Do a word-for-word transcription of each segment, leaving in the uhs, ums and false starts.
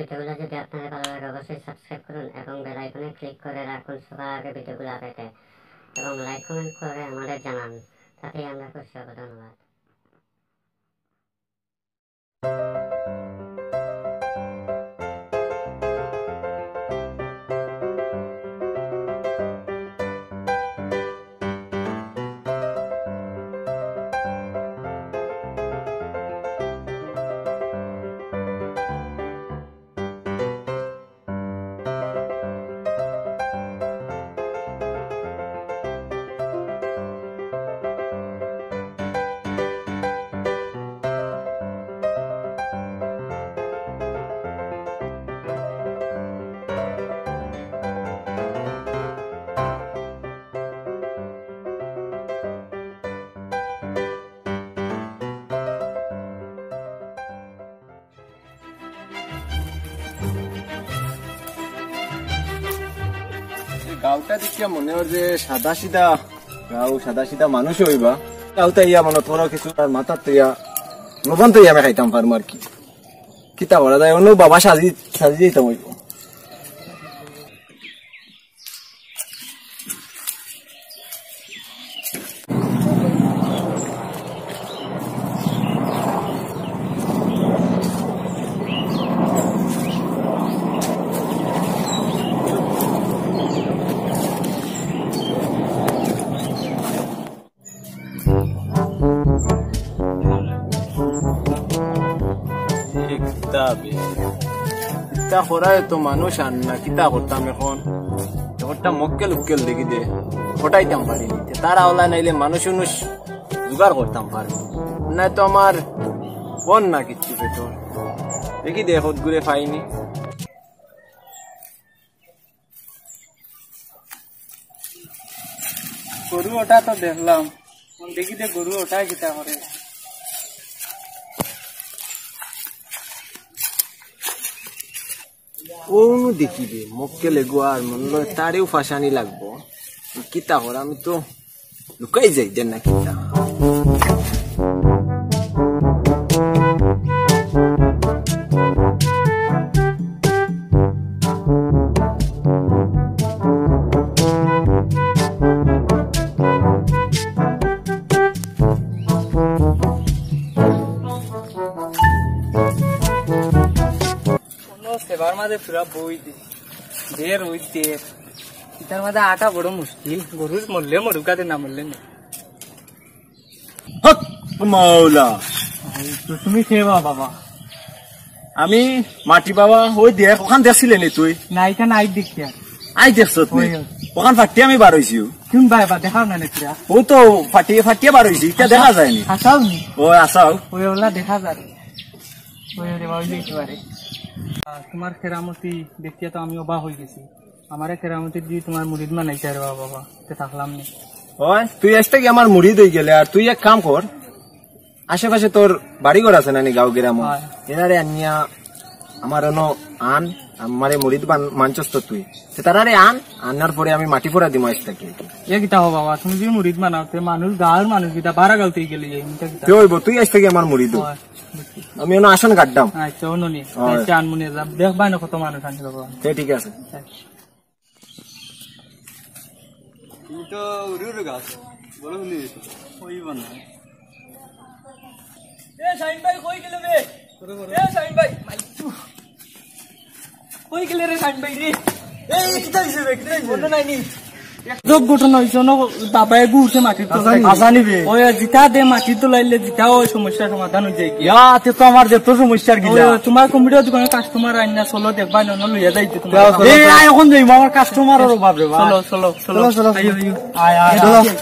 ভিডিওগুলো যদি আপনাদের ভালো লাগে, অবশ্যই সাবস্ক্রাইব করুন এবং বেল আইকনে ক্লিক করে রাখুন সবার আগে ভিডিওগুলো পেতে, এবং লাইক কমেন্ট করে আমাদের জানান, তাতেই আমরা খুশি হব। ধন্যবাদ। গাঁওটা দেখিয়া মনে অর যে সাদা সিধা গাঁও, সাদা সিধা মানুষ অইবা। গাঁওটা ইয়া মনে করো কিছু তার মাথাত তো ইয়া লবণ তো ইয়া আমি খাইতাম পারমু আর কি। কিতা করা যায়, অন্য বাবা সাজি সাজি দিতাম অইব। কিতা বে? কিতা করায় তো মানুষ আন না, কিতা করতাম এখন? একটা মক্কেল উক্কেল দেখি দে, পটাইতাম পারি নি। তে তারা ওলা নাইলে মানুষ উনুষ জোগাড় করতাম পারি। না তো আমার ফোন না কিচ্ছু পেতো। দেখি দে, কত ঘুরে পাইনি। গরু ওটা তো দেখলাম, দেখি দে গরু ওটা কিতা করে। ও নু দেখি দে, মক্কেল এগু আর মনে লয় তারেও ফাঁসানি লাগবো। কিতা কর, আমি তো লুকাই যাই, দেন না কিতা। কোনো সেবার মাঝে পুরা বই দে, দের ওই দের। ইতার মাঝে আটা বড় মুশকিল, গরুর মরলে মরুক, আদে না মরলে না। হক মাওলা। তো তুমি কে বা বাবা? আমি মাটি বাবা, ওই দেখ, ওখান দেখছিলে নি তুই? না, এখানে আই দেখিয়া। আই দেখছত নি? ওই, ওই। ওখান ফাটিয়া আমি বার হইছি। কোন বাবা, দেখাও না নেত্রা। ও তো ফাটিয়ে, ফাটিয়ে বার হইছি, ইটা দেখা যায়নি। আসাও নি? ও, আসাও। ওই ওলা দেখা যার। ওই রে বাবা, ওই যে একেবারে। আহ, তোমার কেরামতি দেখিয়া তো আমি অবাক হয়ে গেছি। আমারে কেরামতি দি তোমার মুরিদ বানাইতে আর বাবা, বাবা, তে থাকলাম নি। ওই, তুই আজ থেকে আমার মুরিদ হয়ে গেলে, আর তুই এক কাম কর, আশেপাশে তোর বাড়িঘর আছে না নি, গাঁও গ্রাম? হয়। এনারে আনিয়া আমার অনো আন, আমারে মুরিদ বান-, মানছস তো তুই। তে তারারে আন, আনার পরে আমি মাটি ফোড়া দিমু আজ থেকে। এ কিতা হো বাবা, তুমি যে মুরিদ বানাও, তে মানুষ, গাঁওর মানুষ কিতা, বারা গাঁওতেই গেলে যাই, ইটা কিতা? তে হইব, তুই আজ থেকে আমার মুরিদ। হয়, বুঝছি। আমি অনো আসন গাড্ডাম। আচ্ছা, অনো নি। হয়। আচ্ছা, আনমুনি যা। দেখ ভাই না কত মানুষ আনছে বাবা। তে ঠিক আছে। আচ্ছা। তুমি তো উড়ু উড়ু গাছ, বলো হুনি দিছো। ওই বানা। এ শাহিন ভাই, কই গেলে রে? এ শাহিন ভাই, মাইকু। কই গেলে রে শাহিন ভাই রে? এই, কিতা হইছে বে? কিতা হইছে? মনে নাই নি? যোগ ঘটনা হইছে, অনো বাবায় গু উঠছে মাটির তলায়। আসানি বে। ওই জিতা দে মাটির তলায় আইলে জিতা ওই সমস্যার সমাধান হয়ে যায় কি? ইয়া, তে তো আমার যত সমস্যার গিলা। ওই, তোমার কম্পিউটার দোকানে কাস্টমার আইন না, চলো দেখবা, নন লইয়া যাই তো তোমার। চলো, চলো, এই, চলো। আয়, এখন যাইমু, আমার কাস্টমার আরো বাপ রে বাপ। চলো, চলো, চলো। চলো, চলো, আইও, চলো। আইও। আয়, আয়, চলো। আয়।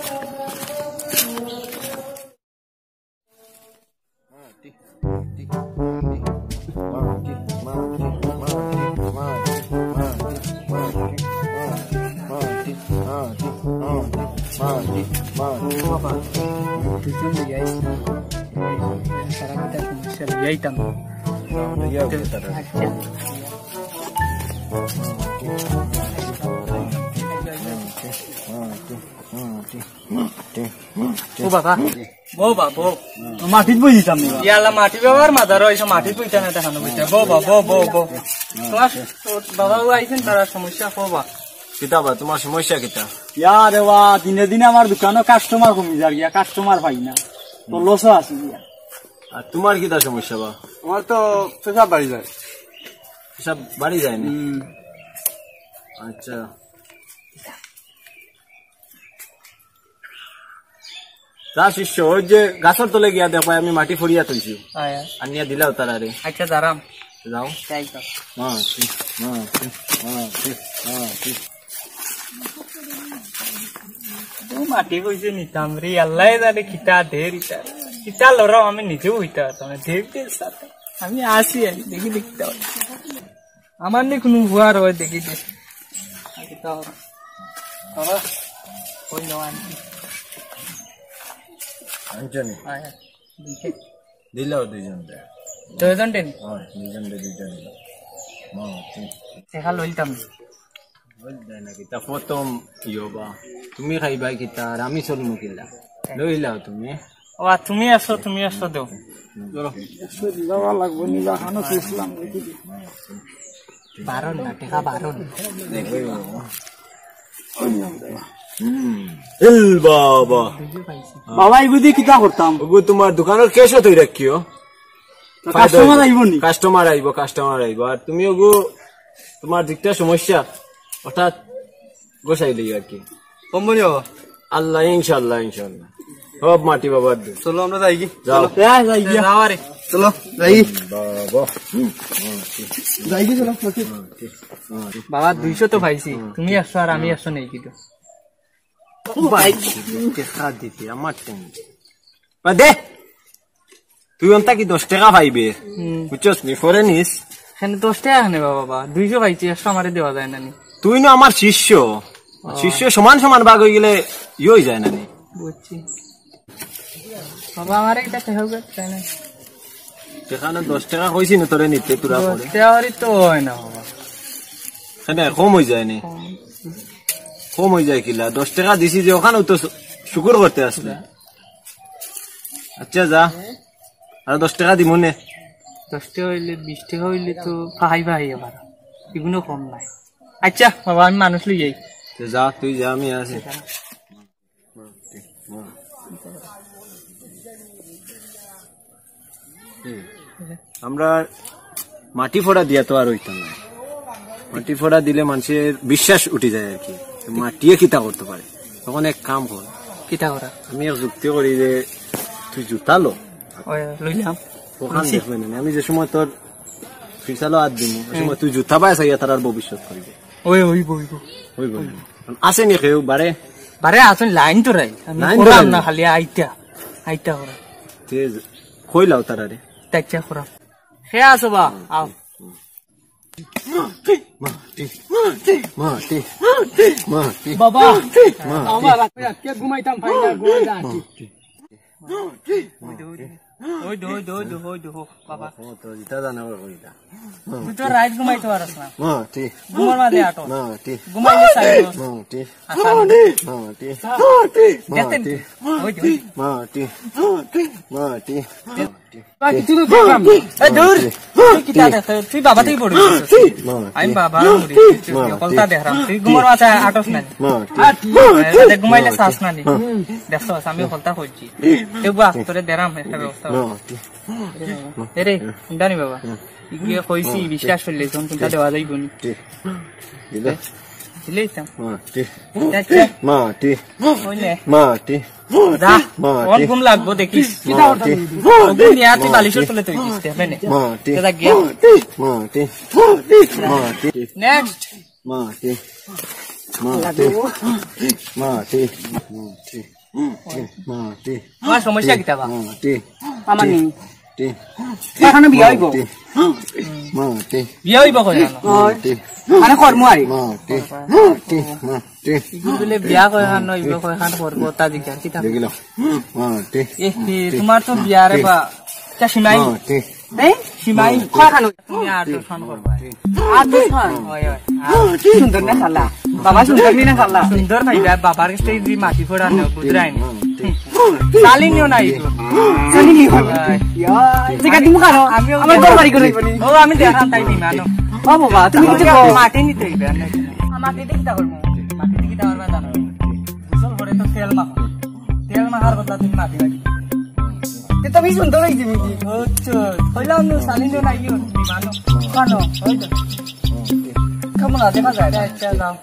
বাবা, দুজন লইয়া আইস না। তারা কিতা সমস্যা লইয়া আইতাম। আচ্ছা। ও বাবা, বউ বা, বউ। মাটিত বই দিতাম নি বা। ইয়ালা মাটি বাবার মাথার হইছে, মাটিত বইতা না দেখানো বইতা। বউ বা, বউ, বউ, বউ। তোমার বাবা আইছেন, তারা সমস্যা কবা। কিতা বা, তোমার সমস্যা কিতা? ইয়া রে বা, দিনে দিনে আমার দোকানো কাস্টমার কমি যার গিয়া, কাস্টমার পাই না, তো লসও আছি গিয়া। আর তোমার কিতা সমস্যা বা? আমার তো পেশাব বাড়ি যায়। পেশাব বাড়ি যায় না? হুম। আচ্ছা। যা শিষ্য, ওই যে গাছর তলে গিয়া দেখবায়, আমি মাটি ফড়িয়া থইছি। আয়, আয়। আনিয়া দিলাও তারারে। আচ্ছা, দাঁড়াম। যাও। যাই তো। মাটি, মাটি, মাটি, মাটি। ও মাটি কইছে নিতাম রে, আল্লায় জানে কিতা দের ইতা। কিতা লড়াও আমি নিজেও হইতে পারতাম না। দের দের সাথে। আমি আসি, আমি দেখি দেখতে হবে। আমার নি কোনো হুয়ার হয় দেখি দে। আগে তো বাবা, ওই নাও আনছি। আনছো নি? হ্যাঁ, হ্যাঁ। দিছে। দিলাও দুইজন দে। দুইজন দেন? হ্যাঁ, দুইজন দে, দুইজন দিলাও। হ্যাঁ, ঠিক। দেখা লইতাম। ওই দেয় না কিতা, প্রথম ইয়ো বা। তুমি খাইবায় কিতা, আর আমি চলমু কিলা। লইলাও তুমি। ও, আর তুমি আসো, তুমি আসো দেও। ধরো। একশো দিবা লাগবো, নিবা, খানো চুষলাম, দেখি দি। বারো না, টেকা বারো না। এল বাবা। বাবা, এগুদি কিতা করতাম? ওগু তোমার দোকানর ক্যাশও থই রাখিও। কাস্টমার আইবো নি? কাস্টমার আইবো, কাস্টমার আইবো। আর তুমি ওগু তোমার দিকটা সমস্যা, অর্থাৎ গোসাই লই আর কি। কমবো নি বাবা? আল্লাহ, ইনশাআল্লাহ, ইনশাআল্লাহ। হব মাটি বাবার দে। চলো, আমরা যাই কি? যাও। চলো। হ্যাঁ, যাই গিয়া। যাও আরে। চলো, যাই। বাবা। যাই কি, চলো, মাটি। বাবা, দুইশো তো পাইছি। তুমি একশো আর আমি একশো নেই কিন্তু। ও ভাই, টেকা দিতে আমার টেন। বা দে। তুই অন্তা কি দশ টেকা পাইবে? হুম। বুঝছস নি? পরে নিস। এখানে দশ টেকা কেনে বাবা, বাবা? দুইশো পাইছি, একশো আমারে দেওয়া যায় না নি? তুই না আমার শিষ্য। ও। শিষ্য সমান সমান ভাগ হয়ে গেলে ইয়ে হয়ে যায় না নি? বুঝছি। বাবা, আমারে এটা টেকা উগা চাই না। এখানে দশ টেকা কইছি না তোরে নিতে, তোরা দশ পরে। টেকা করি তো হয় না বাবা। এখানে কম হয়ে যায় নি? কম। কম হয়ে যায় কিলা? দশ টেকা দিছি যে ওখানেও তো শু-, শুকুর করতে আসলে। আচ্ছা, যা। আর দশ টেকা দিমু নে। দশ টেকা হইলে, বিশ টেকা হইলে তো ফাহাই ফাহাই আমার। এগুলো কম নাই। আচ্ছা, বাবা, আমি মানুষ লই যাই। তো যা, তুই যা, আমি আছি। হুম। আমরা মাটি ফোড়া দিয়া তো আর হইতো না। মাটি ফোড়া দিলে মানুষের বিশ্বাস উঠে যায় আর কি। তো মাটিয়ে কিতা করতে পারে? তখন এক কাম কর। কিতা করা? আমি এক যুক্তি করি যে তুই জুতা লো। ওই, লইলাম। ওখান লইছি। দেখবে না। আমি যে সময় তোর ফিসালো হাত দিব, ওই সময় হুম। তুই জুতা পায় চাইয়া তার আর ভবিষ্যৎ করবে। ওই, ওই, ওই, ওই। ওই বলবো। আছে নি কেউ বারে? বারে আছেন লাইন তো রাই। আমি লাইন তো করাম রাই। না, খালি আইতা। আইতা করা। তে কইলাও তারারে। তাইচ্ছা করাম। হে আসো বা, আও। মাটি, মাটি, মাটি, মাটি, মাটি। বাবা। মাটি। আমার রাতে রাতে ঘুমাইতাম পাই না, ঘুমাই যা আছি। মাটি। ওই দে, ওই দে। ওই দে, ওই দে, ওই দে, ওই দে, বাবা। ও, তো ইটা জানা ওর কইটা। তুই তো রাইত ঘুমাইতে পারস না। মাটি। ঘুমার মাঝে আটো। মাটি। ঘুমাইলে চাই না। মাটি। আচ্ছা। মাটি। মাটি। দেখতেন? মাটি। ওই দে, ওই দে। মাটি। মাটি। বাবা, কিছু তো দেখলাম না। এ, দূর। তুই কিতা দেখে? তুই বাবা থেকে বড় হইছিস। মাটি। আমি বাবা, মাটি। মুড়ি। মাটি। কলতা দেখলাম। তুই ঘুমার মাঝে আটস না। মাটি। এ, ঘুমাইলে চাস না নি। দেখছস, আমি কলতা কইছি। তে বুয়া, তোরে দেরাম একটা ব্যবস্থা। মাটি। এরে, ইন্দানি বাবা। ইগুয়ে কইছি, বিশ্বাস করলে, যখন কোনটা দেওয়া যাইব নি। দিলে? দিলে ইতাম। মাটি। আচ্ছা। মাটি। কইলে? মাটি। যা, মাটি। অন ঘুম লাগবো দেখিস। মাটি। ওগুন নিয়া তুই বালিশর তলে তুই দিস, দেখবে নে। মাটি। যা গিয়া। মাটি। মাটি। Next। মাটি। মাটি। মাটি। মাটি। মাটি। মাটি। তোমার সমস্যা কিতা বা? মাটি। আমার নেই। মাটি। এখনো বিয়া হইব। মাটি। মাটি। বিয়া হইব কই জানো? মাটি। আরে কর্ম আরে। মাটি। মাটি। মাটি। ইগুলো বিয়া কয় খান নয়, ইগুলো কয় খান করবো, তা জিজ্ঞাসা কিতা? দেখিল। মাটি। এ, এ, তোমার তো বিয়া রে বা, চা সীমাই। মাটি। এই? সীমাই। কয় খান? তুমি আর তো খান করবা। আর তো খান? ওই, ওই। আর সুন্দর না খালা? বাবা সুন্দর নি না খালা? সুন্দর ভাই, বাবার কাছে এই যে মাটি ফোড়া নেও, বুঝরাই নি। চালিনিও নাই তো। চালিনিও নাই। ওই। ইয়া, জায়গা দিমু কারো? আমি আমার ঘর বাড়ি করে দিবনি। ও, আমি দেখাম তাই দিমা, আনো। ও বাবা, তুমি কিছু কও। মাটি নিতে অইবে, আর নাই। আ, মাটি দিয়া কিতা করমু? মাটি দিয়া কিতা করবা জানো? গোসল করে তো তেল মাখো। তেল মাখার বদলা তুমি মাটি মাখি। তে তুমি সুন্দর অইছে নাকি? বুঝছো? কইলাম নু, সালিন নাই, ইয়ে, বিমানো। কেন? ওই তো। কেমন আছে, দেখা যায়? আচ্ছা, যাও।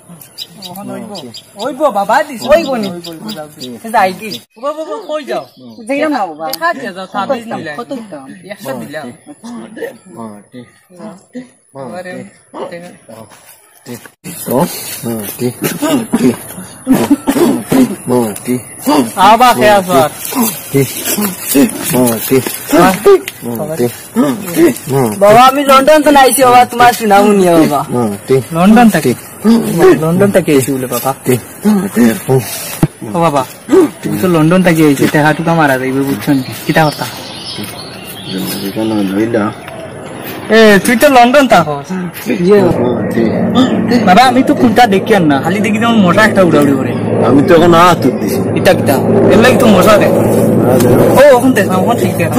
অখন অইবো। অইবো, বাবা, দিস। অইবো নি? অইবো, অইবো, যাও। তে যাই কি? বাবা, বাবা, কই যাও? যাইলাম না, বাবা। দেখা যায়, যাও, ছাব্বিশ দিলাম। কত দিতাম? একশো দিলাম। আরে, দেখা। আবা, কে আছো আর? বাবা, আমি লন্ডন তো আইছি বাবা, তোমার সুনামুনিয়া বাবা। লন্ডন থাকি? লন্ডন থাকি আইছি বলে বাবা। ও বাবা, তুমি তো লন্ডন থাকি আইছো, টেকা টুকা মারা যাইবে, বুঝছো নি? কিতা কথা? এ, তুই তো লন্ডন থাকস। বাবা, আমি তো কুনটা দেখি আর না, খালি দেখি যেমন মশা একটা উড়াউড়ি করে। আমি তো অখন আত দিছি। ইটা কিতা? এর লাগি তো মশা দেখ। ও, অখন দেখ, অখন ঠিক দেখ।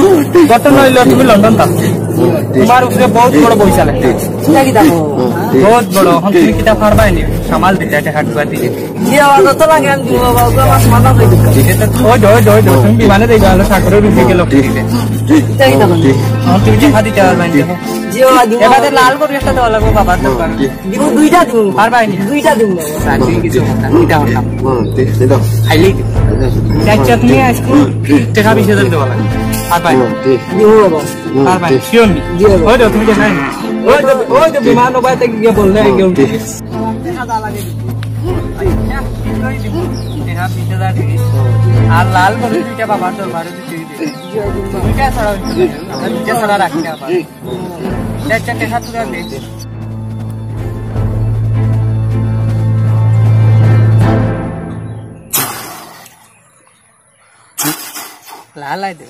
ঘটনা অইলো, তুমি লন্ডন থাকো। তোমার উপরে বহুত বড় পয়সা লাগে। ইটা কিতা? বহুত বড়। অখন তুমি কিতা পারবায় নি? সামাল দিতে, একটা হাত বাতি। জি বাবা, যত লাগে আমি দিব বাবা, ওগুলো আমার সমাধান হয়ে দিবে। ওই যে, ওই যে, ওই যে, তুমি বিমানে যাইবা, হলো ঠাকুরের রূপে গেল। ইটা কিতা? অখন তুমি টেকা দিতে পারবায় নি। জি বাবা, দিব। এবারে লাল গরু একটা দেওয়া লাগবো বাবার দরবার। দিব, দুইটা দিব। পারবায় নি? দুইটা দিব বাবা। আর তুই কিছু কথা, দুইটা কথা। খাইলেই দিব। আচ্ছা, তুমি আজকে টেকা বিশ হাজার দেওয়া লাগবে। পারবায় নি? দিব বাবা। পারবায় নি? শিওর নি? জি বাবা। ওই তো, তুমি দেখাই না। ওই তো, ওই তো বিমান ওবায়তে গিয়ে বললে, আগে উঠে। আর লাল গরু দুইটা বাবার দরবারে দিতে হইবে। দুইটা ছাড়া হইতো না। দুইটা ছাড়া রাখতে আবার। চার চারটে সাত হাজার দিতে। লাল আই দে।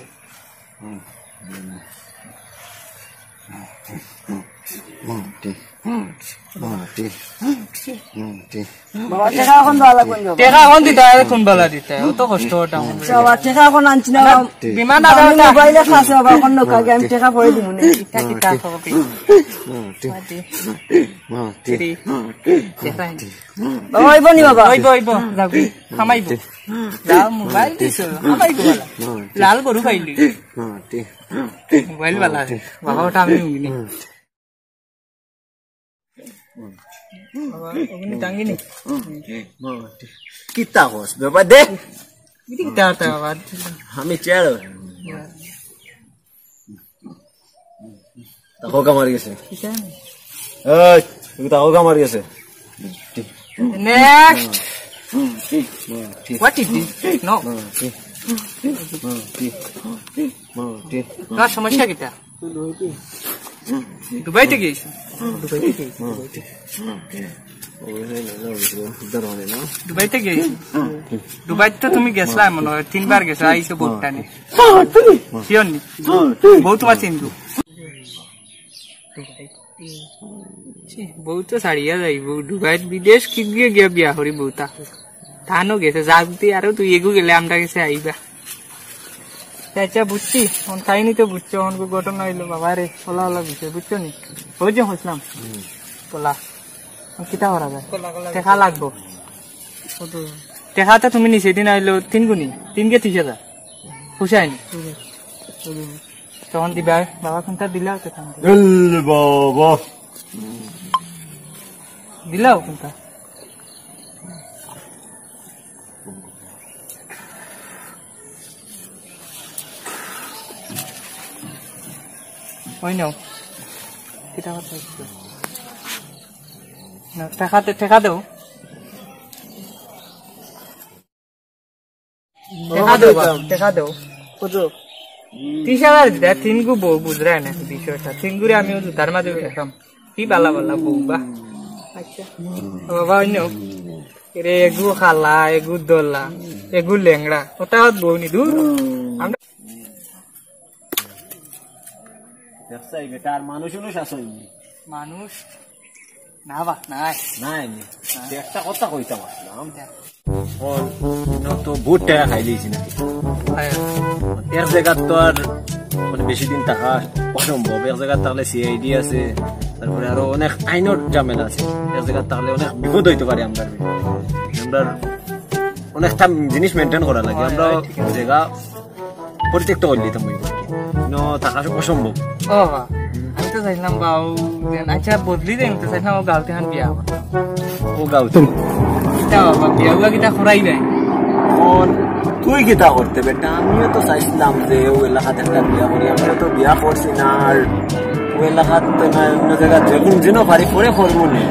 বাবা, টেকা অখন দেওয়া লাগবো নি বাবা? টেকা অখন দিতা, আরে কোন বেলা দিতা? অত কষ্ট ওটা আমার। আচ্ছা বাবা, টেকা অখন আনছি না বাবা। বিমান আমি আদালতে মোবাইলে আছে বাবা, অখন নৌকা আগে আমি টেকা পরে দিব নে। ইটা কিতা হবে? বাবা, অইবো নি বাবা? অইবো, অইবো, যাও, কামাইবো। যাও, মোবাইল দিছো, কামাইবো বালা। লাল গরু পাইলি। মোবাইল বালা। বাবা, ওটা আমি নিব নি। বাবা, ওগুনি টাঙ্গি নি? কিতা কস বাবা, দে। কিতা কিতা বাবা? আমি চেয়ার। তাকো কামার গেছে। কিতা? এই, তুমি তাকো কামার গেছে। Next. What is this? No. তোর সমস্যা কিতা? দুবাইতে গেছি। দুবাইতে গেছি। দুবাইতে গেছি। দুবাইতে তো তুমি গেছলা মনে হয়, তিনবার গেছো, আইছো বহুত টাইমে। শিওর নি? বউ তোমার চিনবো। ছি, বউ তো ছাড়িয়া যাইবো। দুবাইত বিদেশ কিগিয়ে গিয়া বিয়া করি বউতা। তানও গেছে, যা যদি আরো দুই এগু গেলে আমরা গেছে আইবা। আচ্ছা, বুঝছি। অন কাহিনী তো বুঝছো, অন ঘটনা অইলো, বাবা রে, ওলা ওলা বিষয়, বুঝছো নি? ওই যে হইছিলাম। ওলা। অন কিতা করা যায়? টেকা লাগবো। টেকা তো তুমি নিচে দিন আইলো তিন গুণি, তিন গে ত্রিশ হাজার। খুশি হয়নি? তখন দিবা, বাবা কোনটা দিলা? এল বাবা। দিলাও কোনটা? ওই নাও। কিতা কথা হচ্ছে? না, টেকা দে-, টেকা দেও। টেকা দেও বা, টেকা দেও। কত? ত্রিশ হাজার দে, তিন গু বউ বুঝরায় না, দুইশো টা। তিন গুরে আমিও জুতার মাঝে উঠেছিলাম। কি বালা বালা বউ বা। আচ্ছা। বাবা, অন্য। এরে, এগু খালা, এগু দলা, এগু লেংড়া। ওটা হাত বউ নি, দূর। আমরা দেখছাই বেটা, আর মানুষ উনুষ আসইনি। মানুষ? না বা, নাই। নাই নি? না। একটা কথা কইতাম আসলাম। অখন তো বহুত টেকা খাইলিছি না। এক জাগাত তো আর মানে বেশি দিন থাকা অসম্ভব। এক জাগাত থাকলে সিআইডি আছে, তারপরে আরো অনেক আইনর ঝামেলা আছে। এক জাগাত থাকলে অনেক বিপদ অইতে পারে আমরার। আমরার অনেকটা জিনিস মেইনটেইন করা লাগে। আমরা জাগা পরিত্যক্ত করি দিতাম অইবো আর কি। ন থাকা অসম্ভব। ও বাবা, আমি তো চাইছিলাম বা ও, আচ্ছা, বদলি দেন তো চাইছিলাম ও গাঁওতে এখন বিয়া করতাম। ও গাঁওতে? কিতা বাবা, বিয়া উয়া কিতা করাই নাই। তুই কিতা করতে বেটা? আমিও তো চাইছিলাম যে ও এলাকাত একটা বিয়া করি, আমরা তো বিয়া করছি না। আর ও এলাকাত তো না, অন্য জাগাত যখন যেন পারি পরে করবো নে।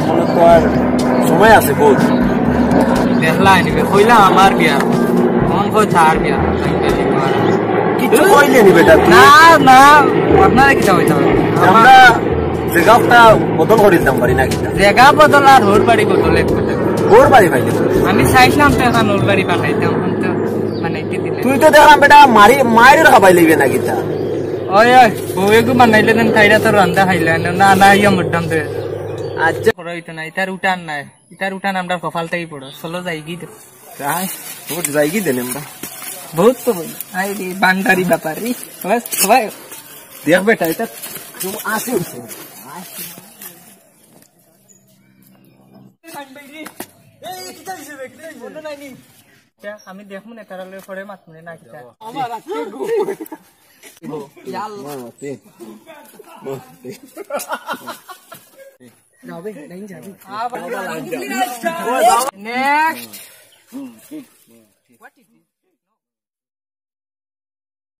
এখনো তো আর সময় আছে বহুত। দেখলা নিবে, কইলাম আমার বিয়া, মন কয় তার বিয়া। কিছু কইলে নি বেটা তুই? না, না, আপনারা কিতা কইতাম? আমরা জাগা একটা বদল করি দিতাম পারি না কিতা? জাগা বদল আর ঘর বাড়ি বদল এক কথা। ঘর বাড়ি পাইলে তো। আমি চাইছিলাম তো এখন ঘর বাড়ি বানাইতাম, এখন তো বানাইতে দিলে। তুই তো দেখলাম বেটা মারি, মাইর খাবাই লইবে না কিতা? ওই, ওই, বউ এগু বানাইলে দেন, তাইরা তো রান্দা খাইলে না, না, না, ইয়া মড্ডাম দে। আচ্ছা। করা হইতো না, ইতার উঠান নাই, ইতার উঠান আমরা কপালটাই পড়ো, চলো যাই গি তো। যাই, বহুত যাই গি দেন আমরা। বহুত তো বই, আই রে, বান্ডারি ব্যাপার রে, সবাই, সবাই। দেখ বেটা, এটা তুমি আসে উঠছে। আমি দেখমু না, তারা লগে পরে মাতমু না, না কিতা? আমার আজকে গো। ইয়া আল্লাহ। যাবে, লাইন যাবে। নেক্সট।